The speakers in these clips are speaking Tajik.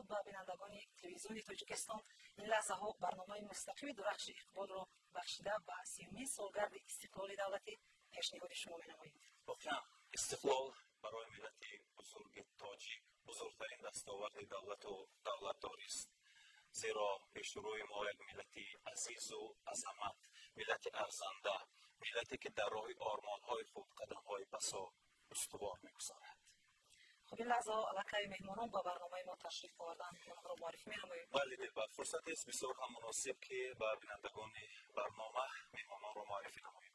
Дуруд ба бинандагони телевизиони Тоҷикистон. Ин лаҳзаҳо барномаи мустақими Дурахши иқболро бахшида ба 30-умин солгарди истиқлоли давлатӣ пешниҳоди шумо менамоем. Воқеан, истиқлол барои миллати бузурги тоҷик бузургтарин дастоварди давлату давлатдорист, зеро пешрӯи мо як миллати азизу азамат, миллати арзанда, миллате ки дар роҳи ормонҳои худ қадамҳои басо устувор мегузорад. Хуб, ин лаҳзаҳо аллакай меҳмонон ба барномаи мо ташриф оварданд, онҳоро муаррифӣ менамоем. Бале, Дилбар, фурсатест бисёр ҳам муносиб, ки ба бинандагони барнома меҳмононро муаррифӣ намоем.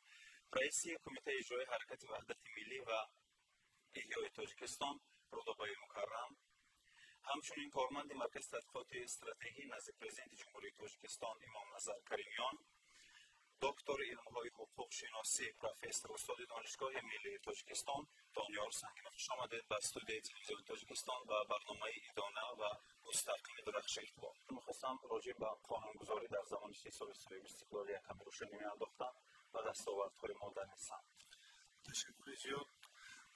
Раиси Кумитаи иҷроии Ҳаракати Ваҳдати Миллӣ ва Эҳёи Тоҷикистон Рудобаи Мукаррам, ҳамчунин корманди Маркази тадқиқоти стратегӣ назди Президенти Ҷумҳурии Тоҷикистон Имомназар Каримиён, доктори илмҳои ҳуқуқшиносӣ, профессор, устоди Донишгоҳи миллии Тоҷикистон Дониёр Сангинов. Хуш омадед ба студияи телевизиони Тоҷикистон ва барномаи идона ва мустақими Дурахши иқбол. Мехостам роҷеъ ба қонунгузорӣ дар замони 30 соли соҳиби истиқлолӣ якаме рӯшанӣ меандохтам ва дастовардҳои мо дар ин самт. Ташаккури зиёд.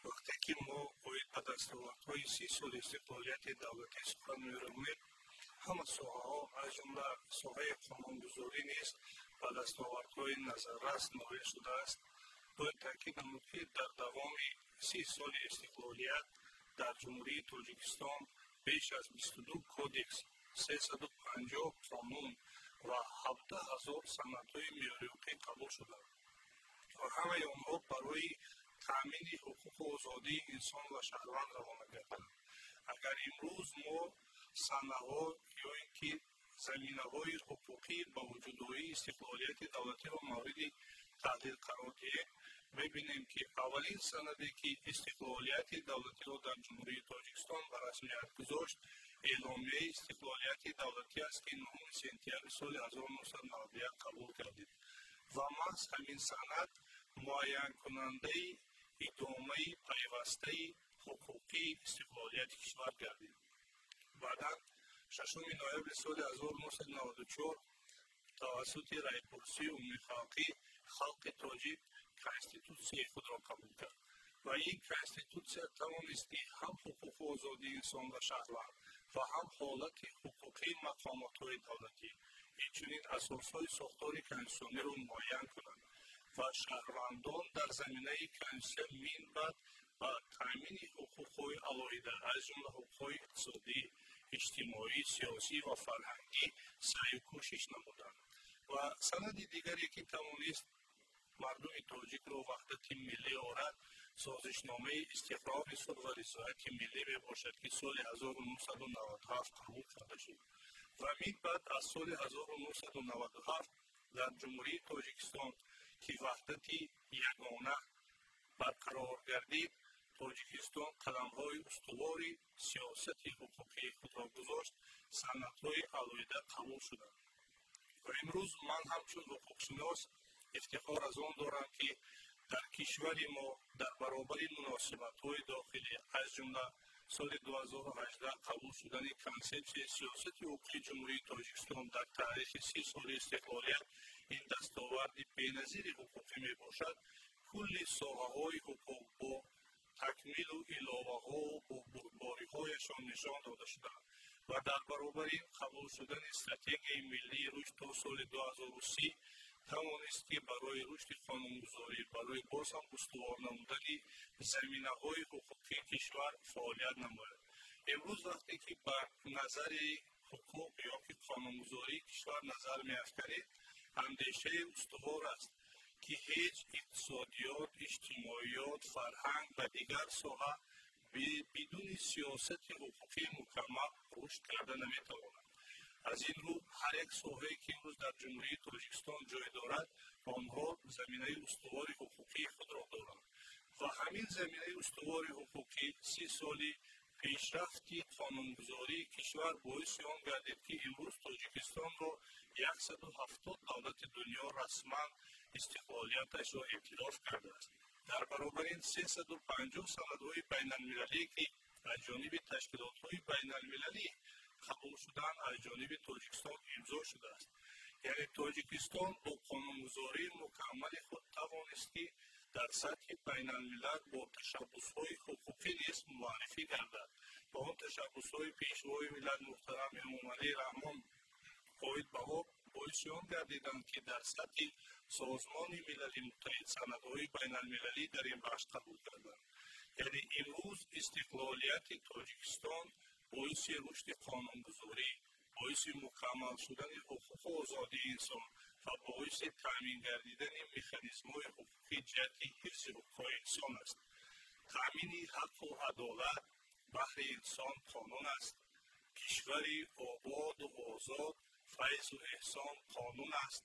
Вақте ки мо оид ба дастовардҳои 30 соли истиқлолияти давлатӣ сухан меронем, ҳама соҳаҳо, аз ҷумла соҳаи қонунгузорӣ низ ба дастовардҳои назаррас ноил шудааст. Бояд таъкид намуд, ки дар давоми 30 соли истиқлолият дар Ҷумҳурии Тоҷикистон беш аз 22 кодекс, 350 қонун ва 17 000 санадҳои меъёриҳуқуқӣ қабул шуданд ва ҳамаи онҳо барои таъмини ҳуқуқу озодии инсон ва шаҳрванд равона гарданд. Агар имрӯз мо санаҳо ё ин ки заминаҳои ҳуқуқӣ ба вуҷудоии истиқлолияти давлатиро мавриди таҳлил қарор диҳем, мебинем, ки аввалин санаде, ки истиқлолияти давлатиро дар Ҷумҳурии Тоҷикистон ба расмият гузошт, Эъломияи истиқлолияти давлатӣ аст, ки 9 сентябри соли 1991 қабул гардид ва маҳз ҳамин санад муайянкунандаи идомаи пайвастаи ҳуқуқии истиқлолияти кишвар гардид. Баъдан 6 ноябри соли 1994 тавассути райпурсии умумихалқӣ халқи тоҷик конститутсияи худро қабул кард ва ин конститутсия тавонист, ки ҳам ҳуқуқу озодии инсон ва шаҳрванд ва ҳам ҳолати ҳуқуқии мақомотҳои давлатӣ, инчунин асосҳои сохтори конститутсиониро муайян кунад ва шаҳрвандон дар заминаи конститутсия минбаъд ба таъмини ҳуқуқҳои алоҳида, аз ҷумла ҳуқуқҳои иқтисодӣ, иҷтимоӣ, сиёсӣ ва фарҳангӣ саъю кӯшиш намуданд. Ва санади дигаре, ки тавонист мардуми тоҷикро ваҳдати миллӣ орад, Созишномаи истиқрори сулҳ ва ризояти миллӣ мебошад, ки соли 1997 қабул карда шуд ва минбаъд аз соли 1997 дар Ҷумҳурии Тоҷикистон, ки ваҳдати ягона барқарор гардид, Тоҷикистон қадамҳои устувори сиёсати ҳуқуқии худро гузошт, санадҳои алоҳида қабул шуданд. Ва имрӯз ман ҳамчун ҳуқуқшинос ифтихор аз он дорам, ки дар кишвари мо дар баробари муносибатҳои дохилӣ, аз ҷумла соли 2018 қабул шудани Консепсияи сиёсати ҳуқуқии Ҷумҳурии Тоҷикистон дар таърихи 30 соли истиқлолият, ин дастоварди беназири ҳуқуқӣ мебошад, кулли соҳаҳои ҳуқуқ бо такмилу иловаҳову бо бурдбориҳояшон нишон дода шудаанд ва дар баробари ин қабул шудани Стратегияи миллии рушд то соли 2030 тавонист, ки барои рушди қонунгузорӣ, барои боз ҳам устувор намудани заминаҳои ҳуқуқии кишвар фаъолият намояд. Имрӯз вақте ки ба назари ҳуқуқ ё ки қонунгузории кишвар назар меафканед, андешаи устувор аст, ки ҳеҷ иқтисодиёт, иҷтимоиёт, фарҳанг ва дигар соҳа бидуни сиёсати ҳуқуқии мукаммал рушд карда наметавонад. Аз ин рӯ ҳар як соҳае, ки имрӯз дар Ҷумҳурии Тоҷикистон ҷой дорад, онҳо заминаи устувори ҳуқуқии худро доранд ва ҳамин заминаи устувори ҳуқуқӣ, 30 соли пешрафти қонунгузории кишвар боиси он гардид, ки имрӯз Тоҷикистонро 170 давлати дунё расман истиқлолияташро эътироф кардааст. Дар баробари ин 350 санадҳои байналмилалие, ки аз ҷониби ташкилотҳои байналмилалӣ қабул шуданд, аз ҷониби Тоҷикистон имзо шудааст. Яъне Тоҷикистон бо қонунгузории мукаммали худ тавонист, ки дар сатҳи байналмилал бо ташаббусҳои ҳуқуқӣ низ муаррифӣ гардад. Ва он ташаббусҳои Пешвои миллат муҳтарам Эмомалӣ Раҳмон оид ба об боиси он гардиданд, ки дар сатҳи Созмони Милали Муттаҳид санадҳои байналмилалӣ дар ин бахш қабул карданд. Яъне имрӯз истиқлолияти Тоҷикистон боиси рушди қонунгузорӣ, боиси мукаммал шудани ҳуқуқу озодии инсон ва боиси таъмин гардидани механизмҳои ҳуқуқӣ ҷиҳати ҳифзи ҳуқуқҳои инсон аст. Таъмини ҳаққу адолат баҳри инсон қонун аст. Кишвари ободу озод, файзу эҳсон қонун аст.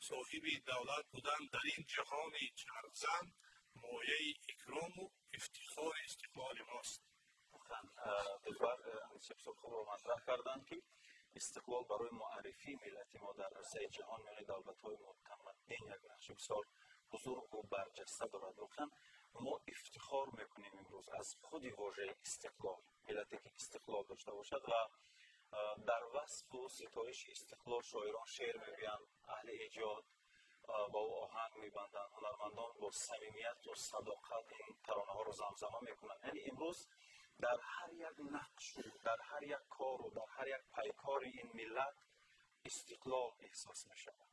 Соҳиби давлат будан дар ин ҷаҳони чархзан мояи икрому ифтихори истиқлоли мост. Дилбар андешаи бисёр хубро матраҳ карданд, ки истиқлол барои муаррифии миллати мо дар арсаи ҷаҳон миёни давлатҳои мутамаддин як нақши бисёр бузургу барҷаста дорад. Воқеан, мо ифтихор мекунем имрӯз аз худи вожаи истиқлол. Миллате ки истиқлол дошта бошад, ва дар васфу ситоиши истиқлол шоирон шеър мегӯянд, аҳли эҷод ба ӯ оҳанг мебанданд, ҳунармандон бо самимияту садоқат ин таронаҳоро замзама мекунанд. Яъне имрӯз дар ҳар як нақшу дар ҳар як кору дар ҳар як пайкори ин миллат истиқлол эҳсос мешавад.